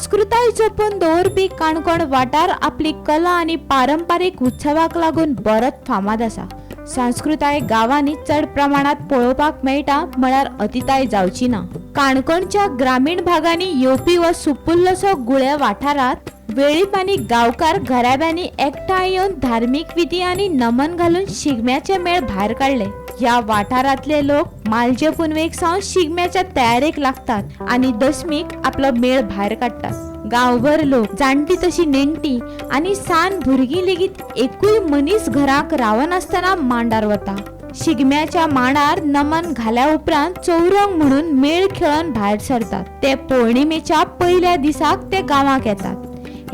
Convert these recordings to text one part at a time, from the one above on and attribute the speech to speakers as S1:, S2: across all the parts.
S1: सांस्कृताय जपून दवरपी काणकोण वाठार आपली कला आनी पारंपारीक उत्सवाक लागून बरोच फामाद आसा. सांस्कृताय गांवांनी चड प्रमाणात पळोवपाक मेळटा म्हळ्यार अतिताय जावची ना. काणकोणच्या ग्रामीण भागांनी येवपी व सुपुल्लोसो गुळे वाठारांत वेळीप आनी गांवकार घराब्यांनी एकठांय येवन धार्मीक विधी आनी नमन घालून शिगम्याचे मेळ भायर काडले. ह्या वाठारांतले लोक मालजे पुनवेक सावन शिगम्याच्या तयारेक लागतात आनी दसमीक आपलो मेळ भायर काडटात. गांवभर लोक, जाणटी तशी नेणटी आनी सान भुरगीं लेगीत एकूय मनीस घराक रावनासतना मांडार वता. शिगम्याच्या मांडार नमन घाल्या उपरांत चौरंग म्हणून मेळ खेळोन भायर सरतात. ते पौर्णिमेच्या पयल्या दिसाक ते गांवाक येतात.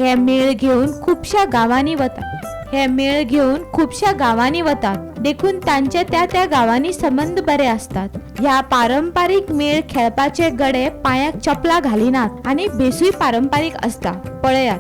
S1: हे मेळ घेवन खुबश्या गांवांनी वतात. हे मेळ घेवन खुबश्या गांवांनी वतात देखून तांचे त्या त्या गांवांनी संबंद बरे आसतात. ह्या पारंपारीक मेळ खेळपाचे गडे पांयाक चपलां घालिनात आनी भेसूय पारंपारीक आसता. पळयात.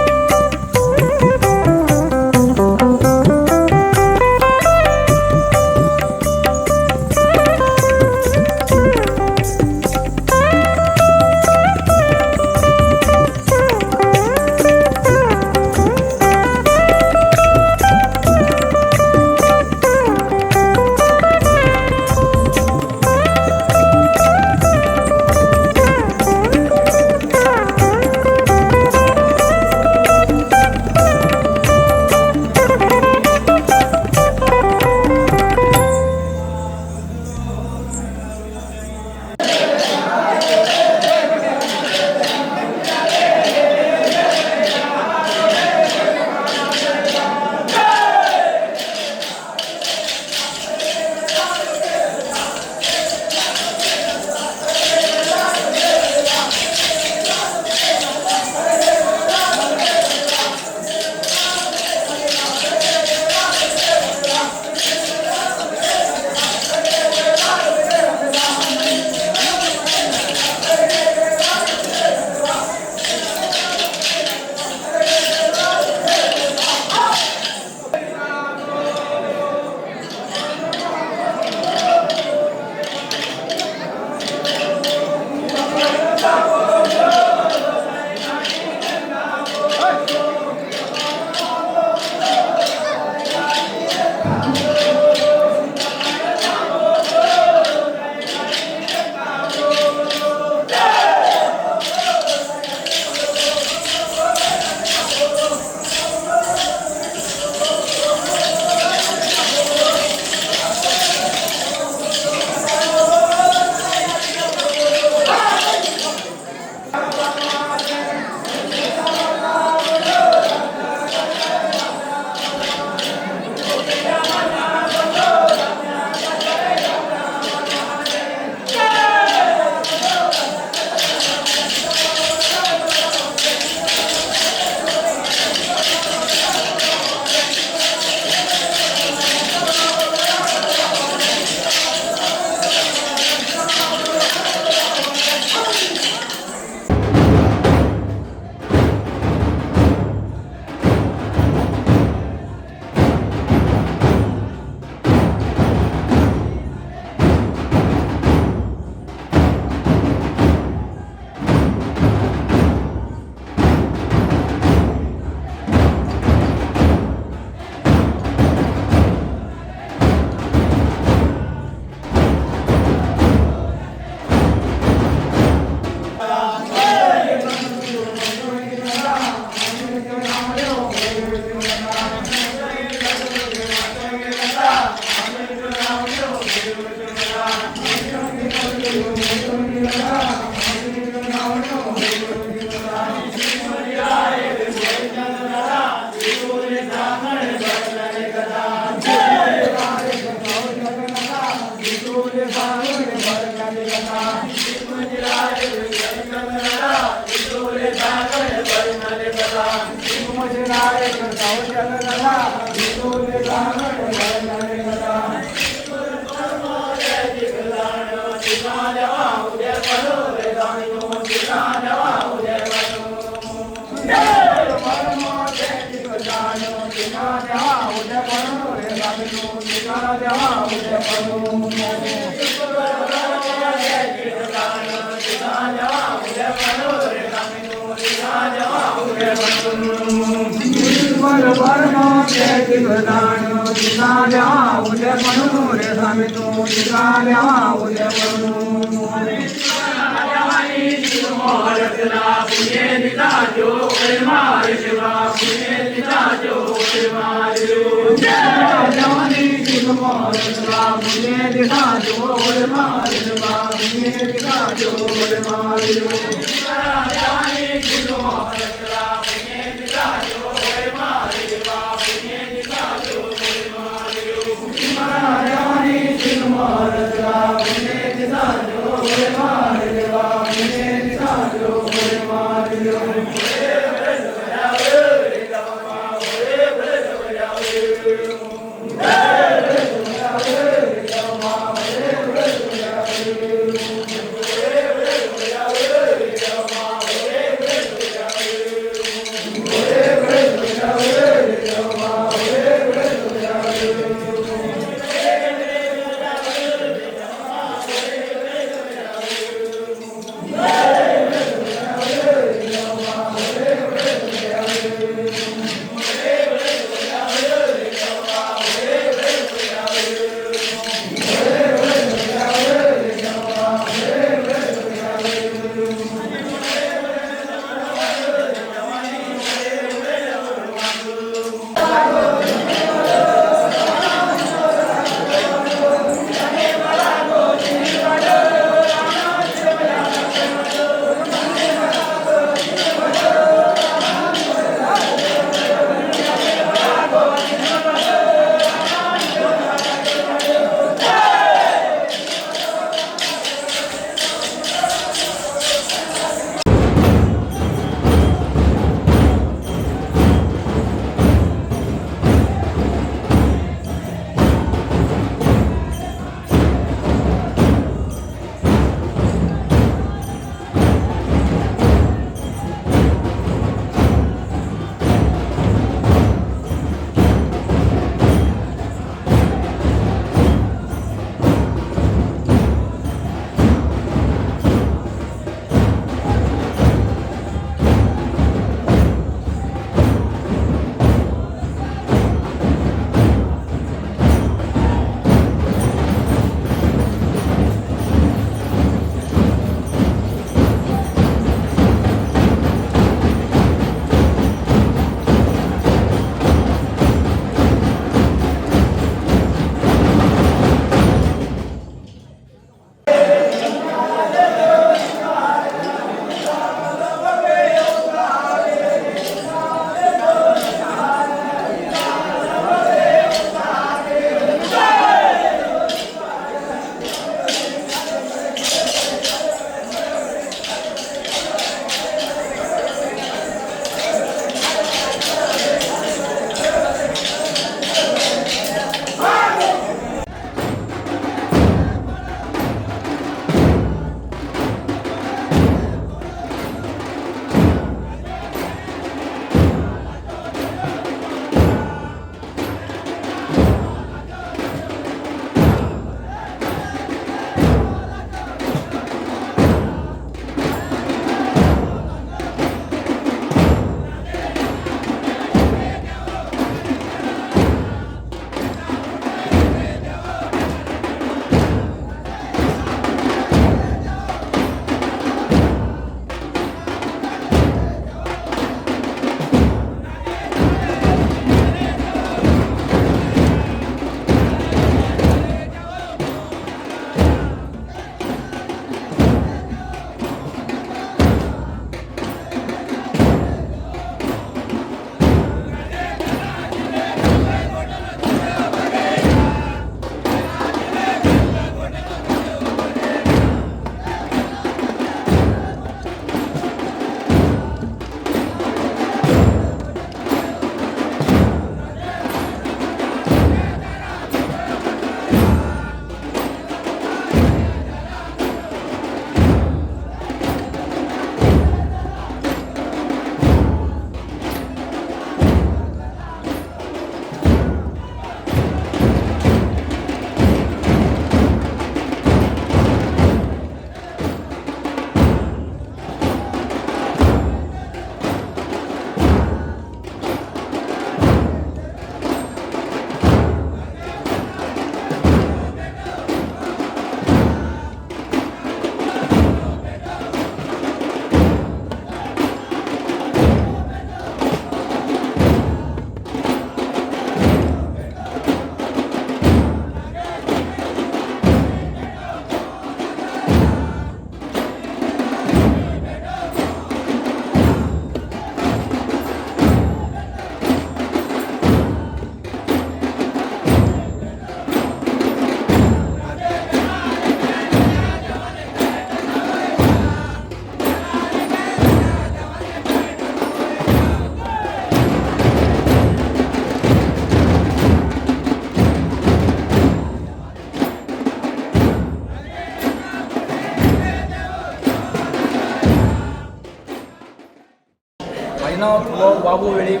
S2: नांव तुगो बाबू वेळीप.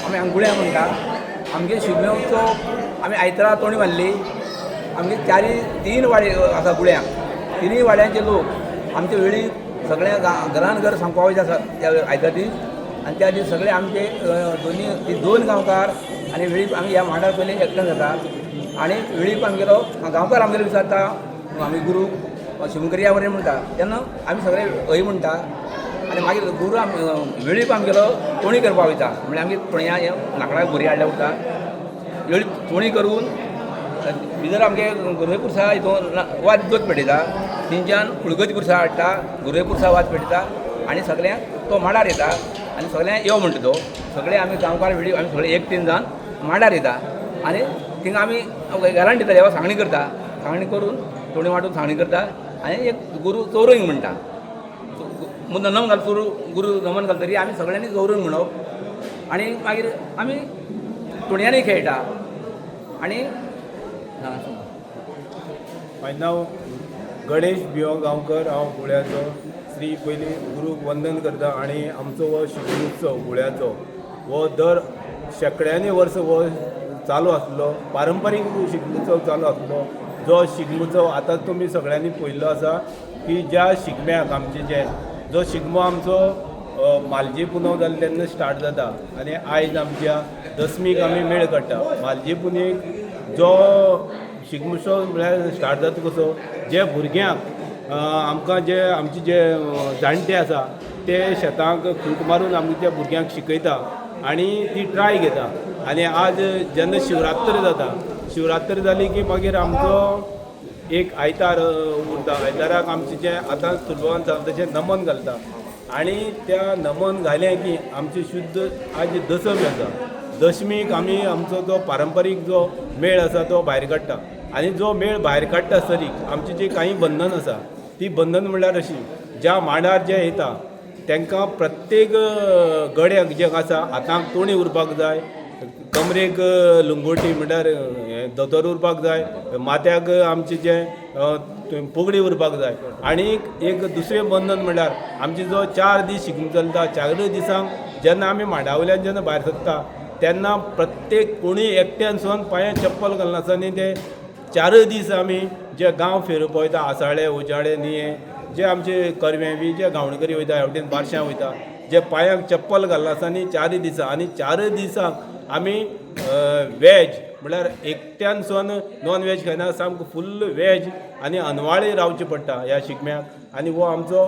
S2: आमी अंगुळ्या म्हणटा. आमगे शिगमोत्सव आमी आयतारा तोणी मारली. आमगे चारी तीन वाडे आसा गुळ्यांक, तिनूय वाड्यांचे लोक आमचे वेळीप सगळ्या घरान घर सांगपा वयता आसा त्या आयतार दीस. आनी त्या दीस सगळे आमचे दोनी दोन गांवकार आनी वेळीप आमी ह्या मांडार पयलीं एकठांय जाता आनी वेळीप आमगेलो गांवकार आमगेलो विचारता आमी गुरू शिमकर्या बरें म्हणटा तेन्ना आमी सगळे हय म्हणटा. आनी मागीर गुरू आम वेळीप आमगेलो तोणी करपा वयता, म्हणल्यार आमगे तोणया हे लांकडाक बोरी हाडल्या उरता, वेळीप तोणी करून भितर आमगे गुरवे पुरसा हितून वात जोत पेटयता, थंयच्यान कुळगती पुरसा हाडटा, गुरवे पुरसा वात पेटयता आनी सगळ्यांक तो मांडार येता आनी सगळ्यांक यो म्हणटा तो. सगळे आमी गांवकार वेळीप आमी सगळे एकटीन जावन मांडार येता आनी थिंगा आमी घरान दिता, देवा सांगणी करता, सांगणी करून तोणी वांटून सांगणी करता आनी एक गुरू चौरंग म्हणटा, नमन घाल गुरू गुरू नमन घालतरी आमी सगळ्यांनी चौरंग म्हणप आनी मागीर आमी तोणयांनी खेळटा. आनी
S3: म्हाजें नांव गणेश भियो गांवकर. हांव गुळ्याचो. श्री पयलीं गुरूक वंदन करता. आनी आमचो हो शिगमोत्सव गुळ्याचो हो दर शेंकड्यांनी वर्स हो चालू आसलो, पारंपारीक शिगमोत्सव चालू आसलो. जो शिगमोत्सव आतां तुमी सगळ्यांनी पळयल्लो आसा की ज्या शिगम्याक आमचे जे जो शिगमो आमचो मालजी पुनव जाली तेन्ना स्टार्ट जाता आनी आयज आमच्या दसमीक आमी मेळ काडटा. मालजी पुनवेक जो शिगमोत्सव म्हळ्यार स्टार्ट जाता कसो, जे भुरग्यांक आमकां जे आमचे जे जाणटे आसा ते शेतांक खूंट मारून आमच्या भुरग्यांक शिकयता आनी ती ट्राय घेता. आनी आज जेन्ना शिवरात्र जाता, शिवरात्र जाली की मागीर आमचो एक आयतार उरता. आयताराक आमचें जें आतां सुलभान चलता तशें नमन घालता आनी त्या नमन घालें की आमची शुद्ध आज दसमी आसा. दशमीक आमी आमचो जो पारंपारीक जो मेळ आसा तो भायर काडटा आनी जो मेळ भायर काडटा आसतरी आमची जी कांय बंधन आसा ती बंधन म्हणल्यार अशी, ज्या मांडार जे येता तांकां प्रत्येक गड्याक जे आसा हाताक तोणी उरपाक जाय, कमरेक लंगोटी म्हणल्यार हें धोतर उरपाक जाय, माथ्याक आमचें जें पगडी उरपाक जाय. आनी एक दुसरें बंधन म्हणल्यार आमचे जो 4 दीस शिगमो चलता, 4 दिसांक जेन्ना आमी मांडावयल्यान जेन्ना भायर सरता तेन्ना प्रत्येक कोणूय एकट्यान सुद्दां पांयां चप्पल घालनासतना आनी ते 4 दीस आमी जे गांव फेरपा वयता, आसाळे उजाळे निये जे आमचे करवे बी जे गांवणकरी वयता, ह्या वटेन बारश्यां वयता, जे पांयांक चप्पल घालनासतना आनी 4 दिसां आनी 4 दिसांक आमी वेज म्हळ्यार एकट्यान सुद्दां नॉन वेज खायना, सामको फुल्ल वेज आनी अनवाळी रावचें पडटा ह्या शिगम्याक. आनी हो आमचो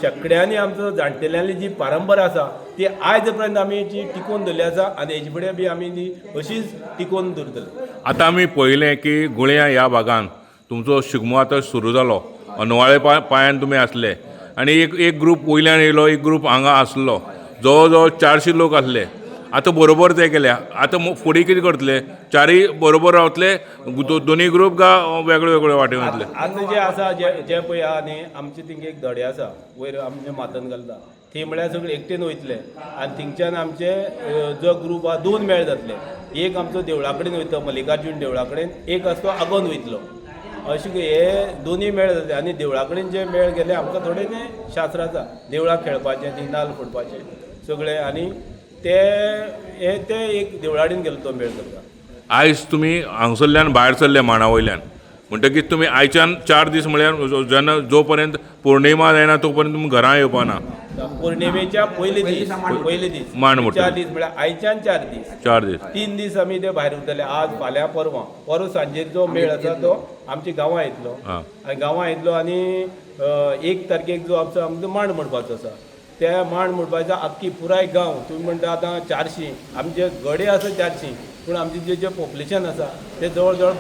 S3: शेंकड्यांनी आमचो जाणटेल्यांली जी परंपरा आसा ती आयज पर्यंत आमी जी टिकोवन दवरली आसा आनी हेजे फुडें बी आमी ती अशीच टिकोवन दवरतले.
S4: आतां आमी पळयलें की गुळ्यां ह्या भागान तुमचो शिगमो आतां सुरू जालो, अनवाळे पांयान तुमी आसले आनी एक ग्रूप वयल्यान येयलो, एक ग्रूप हांगा आसलो, जवळ जवळ 400 लोक आसले. आतां बरोबर ते केल्या, आतां फुडें कितें करतले? चारय बरोबर रावतले दोनूय ग्रूप का वेगळे वेगळे वाटेन वतले?
S3: आतां जे आसा जे पळय आहा न्ही आमचे थिंग एक धडे आसा वयर आमचे मातन घालता थंय म्हळ्यार सगळे एकटेन वयतले आनी थिंगच्यान आमचे जो ग्रूप आहा 2 मेळ जातले. एक आमचो देवळा कडेन वयतलो, मल्लिकार्जून देवळा कडेन, एक आसा तो आगोंद वयतलो. अशें हे दोनूय मेळ जातले. आनी देवळा कडेन जे मेळ गेले आमकां थोडे ते शास्त्र आसा, देवळाक खेळपाचें, ती नाल्ल फोडपाचें सगळें, आनी ते हे ते एक देवळा कडेन गेलो तो मेळ करता.
S4: आयज तुमी हांगसरल्यान भायर सरले मांडा वयल्यान म्हणटकीच तुमी आयच्यान 4 दीस म्हळ्यार जेन्ना जो पर्यंत पौर्णिमा जायना तो पर्यंत तुमी घरां येवपा ना.
S3: पौर्णिमेच्या पयले दीस, पयले दीस
S4: मांड मोडटा.
S3: 4 दीस म्हळ्यार आयच्यान 4 दीस,
S4: 4 दीस,
S3: 3 दीस आमी ते भायर उरतले. आज फाल्यां परवां, परवां सांजेर जो मेळ आसा तो आमच्या गांवां येतलो आनी गांवां येतलो आनी 1 तारखेक जो आमचो आमचो मांड मोडपाचो आसा त्या मांड मोडपाचो आख्खी पुराय गांव, तुमी म्हणटा आतां 400 आमचे गडे आसा 400, पूण आमचें जे जे पॉप्युलेशन आसा ते जवळ जवळ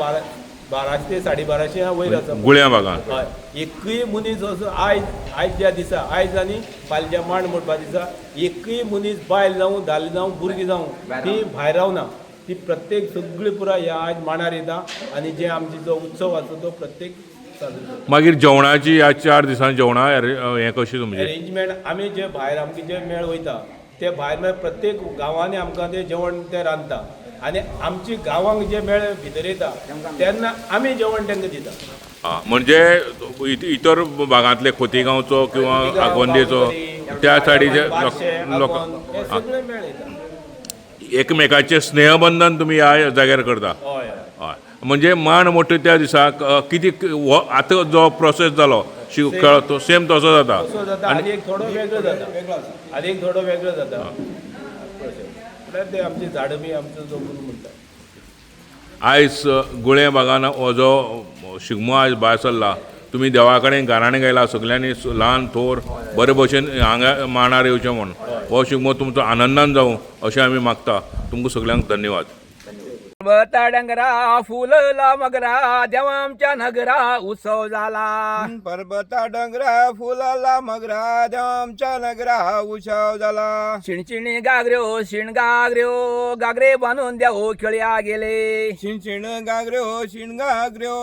S3: 1200 ते 1250 वयर आसा
S4: गुळ्यां भागान.
S3: हय, एकूय मनीस असो आयज आयज ज्या दिसा आयज आनी फाल्यां मांड मोडपा दिसा एकूय मनीस बायल जावं दादले जावं भुरगीं जावं ती भायर रावना, ती प्रत्येक सगळी पुराय ह्या आयज मांडार येता आनी जे आमचे जो उत्सव आसा तो प्रत्येक साजरो करता.
S4: मागीर जेवणाची ह्या 4 दिसांनी जेवणा हें कशें तुमचें
S3: अरेंजमेंट? आमी जे भायर आमचे जे मेळ वयता ते भायर मागीर प्रत्येक गांवांनी आमकां ते जेवण ते रांदता आनी आमची गांवांक जे मेळ भितर येता तेन्ना आमी जेवण तांकां दिता.
S4: म्हणजे इतर भागांतले खोतीगांवचो किंवा आगोंदेचो त्या सायडीचे
S3: बारशे,
S4: लोक
S3: आगोंद, हे सगळे मेळ येता.
S4: एकमेकाचें स्नेहबंधन तुमी ह्या जाग्यार करता.
S3: हय हय.
S4: हय, म्हणजे मांड मोठे त्या दिसाक कितें हो आतां जो प्रोसेस जालो शिव खेळ तो सेम तसो जाता.
S3: तसो जाता, आनी एक थोडो वेगळो जाता, आनी एक थोडो वेगळो जाता म्हळ्यार ते आमची झाडां बी आमचो जो गुरू म्हणटा.
S4: आयज गुळे बागान हो जो शिगमो आयज भायर सरला, तुमी देवा कडेन गाराणें गायला सगल्यांनी, ल्हान थोर बरे भशेन हांगा मांडार येवचें म्हूण. हो शिगमो तुमचो आनंदान जावं अशें आमी मागता. तुमकां सगल्यांक धन्यवाद.
S2: पर्वता डोंगरा फुलला मगरा, देवा आमच्या नगरा उत्सव जाला.
S5: पर्वता डोंगरा फुलाला मगरा, देवा आमच्या नगरा उत्सव जाला.
S2: शिणशिणी गागऱ्यो शिण गागऱ्यो, गागरे बांदून देव खेळया गेले.
S5: शिणशिण गागऱ्यो शिण गागऱ्यो,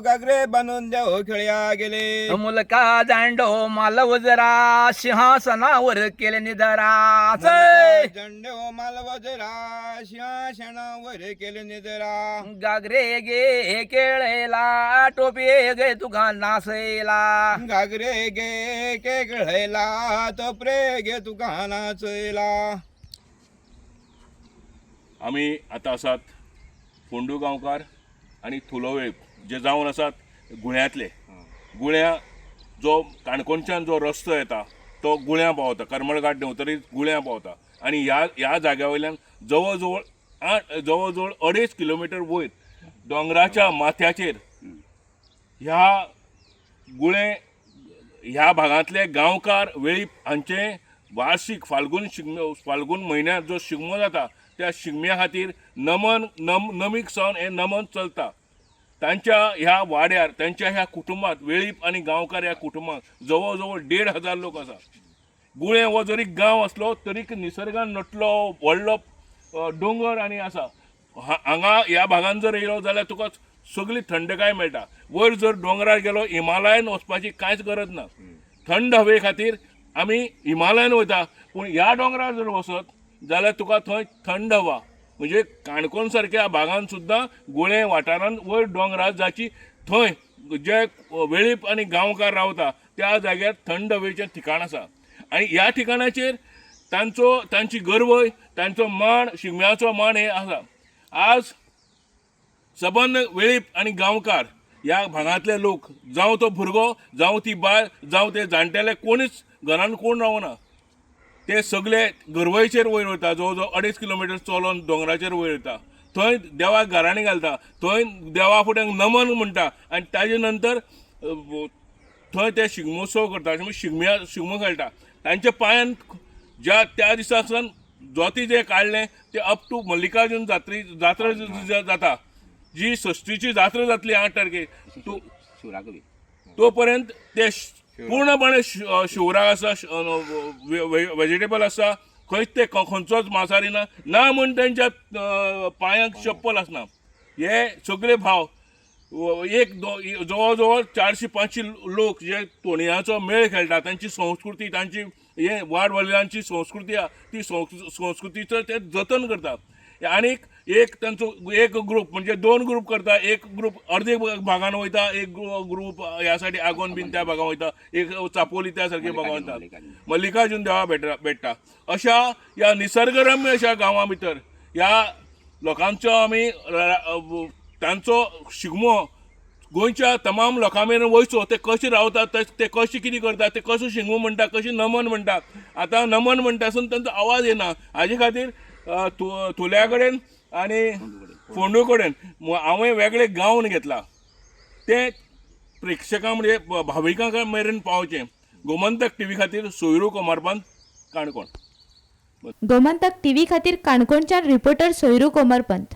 S5: गागरे बांदून देव खेळया गेले.
S2: मुलका जांडो मालव जरा, सिंहासनावर केले निदरा. चय!
S5: झंडो मालवजरा, सिंहासनावर केले निदरा.
S2: गागरे गे केळेला, टोपी गे तुका नासेला.
S5: गागरे गे केळेला, तोपरे गे तुका नाचयला.
S4: आमी आतां आसात फोंडू गांवकार आनी थुलो वेळीप जे जावन आसात गुळ्यांतले. गुळ्यां जो काणकोणच्यान जो रस्तो येता तो गुळ्यां पावता, करमळघाट देंवतरीच गुळ्यां पावता आनी ह्या ह्या जाग्या वयल्यान जवळ जवळ आठ जवळ जवळ 2.5 किलोमिटर वयर दोंगराच्या माथ्याचेर ह्या गुळें ह्या भागांतले गांवकार वेळीप हांचें वार्षीक फाल्गून शिगमो, फाल्गून म्हयन्यांत जो शिगमो जाता त्या शिगम्या खातीर नमन नम नमीक सावन हें नमन चलता. तांच्या ह्या वाड्यार तांच्या ह्या कुटुंबात वेळीप आनी गांवकार ह्या कुटुंबात जवळ जवळ 1500 लोक आसा. गुळें हो जरी गांव आसलो तरी निसर्गान नटलो व्हडलो दोंगर आनी आसा. हांगा ह्या भागान जर येयलो जाल्यार तुका सगळी थंडकाय मेळटा. वयर जर दोंगरार गेलो हिमालयान वचपाची कांयच गरज ना. थंड हवे खातीर आमी हिमालयान वयता, पूण ह्या दोंगरार जर वचत जाल्यार तुका थंय थंड हवा, म्हणजे काणकोण सारक्या भागान सुद्दां गुळें वाठारान वयर दोंगरार जाची थंय जे वेळीप आनी गांवकार रावता त्या जाग्यार थंड हवेचें ठिकाण आसा. आनी ह्या ठिकाणाचेर तांचो तांची गर्वय तांचो मान शिगम्याचो मान हे आसा. आज सबंद वेळीप आनी गांवकार ह्या भागांतले लोक, जावं तो भुरगो जावं ती बायल जावं ते जाणटेले, कोणीच घरान कोण रावना, ते सगळे गरवयचेर वयर वयता. जवळ जवळ 2.5 किलोमिटर चलोन दोंगराचेर वयर वयता, थंय देवाक गाराणें घालता, थंय देवा फुडें नमन म्हणटा आनी ताजे नंतर थंय ते शिगमोत्सव करता, म्हणजे शिगम्या शिगमो खेळटा. तांच्या पांयान ज्या त्या दिसा सावन जोती जें काडलें तें अप टू मल्लिकार्जून जात्री जात्रा जाता, जी सश्टीची जात्रा जातली 8 तारखेक तो पर्यंत ते पूर्णपणे शिवराक आसा, वेजिटेबल आसा, खंयच ते खंयचोच मांसाहारी ना ना म्हूण तेंच्या पांयांक चप्पल आसना. हे सगळे भाव एक जवळ जवळ 400-500 लोक जे तोणयाचो मेळ खेळटा, तांची संस्कृती तांची हे वाड वडिलांची संस्कृती आहा ती संस्कृतीचो ते जतन करता. आनीक एक तांचो एक ग्रूप म्हणजे 2 ग्रूप करता, एक ग्रूप अर्दे भागान वयता, एक ग्रूप ह्या सायडी आगोन बीन त्या भागान वयता, एक चापोली त्या सारके भागान वयता, मल्लिकार्जून देवा भेट्टा. अशा ह्या निसर्गरम्य अशा गांवां भितर ह्या लोकांचो आमी तांचो शिगमो गोंयच्या तमाम लोकां मेरेन वयचो, ते कशे रावतात, ते कशे कितें करतात, ते कशे शिगमो म्हणटा, कशे नमन म्हणटा. आतां नमन म्हणटा आसून तांचो आवाज येना, हाजे खातीर थुल्या कडेन आनी फोंडू कडेन हांवें वेगळे गावन घेतला, ते प्रेक्षकां म्हणजे भाविकां मेरेन पावचें. गोमंतक टिव्ही खातीर सोयरू कोमारपान, काणकोण.
S1: गोमंतक टीव्ही खातीर काणकोणच्यान रिपोर्टर सोयरू कोमरपंत.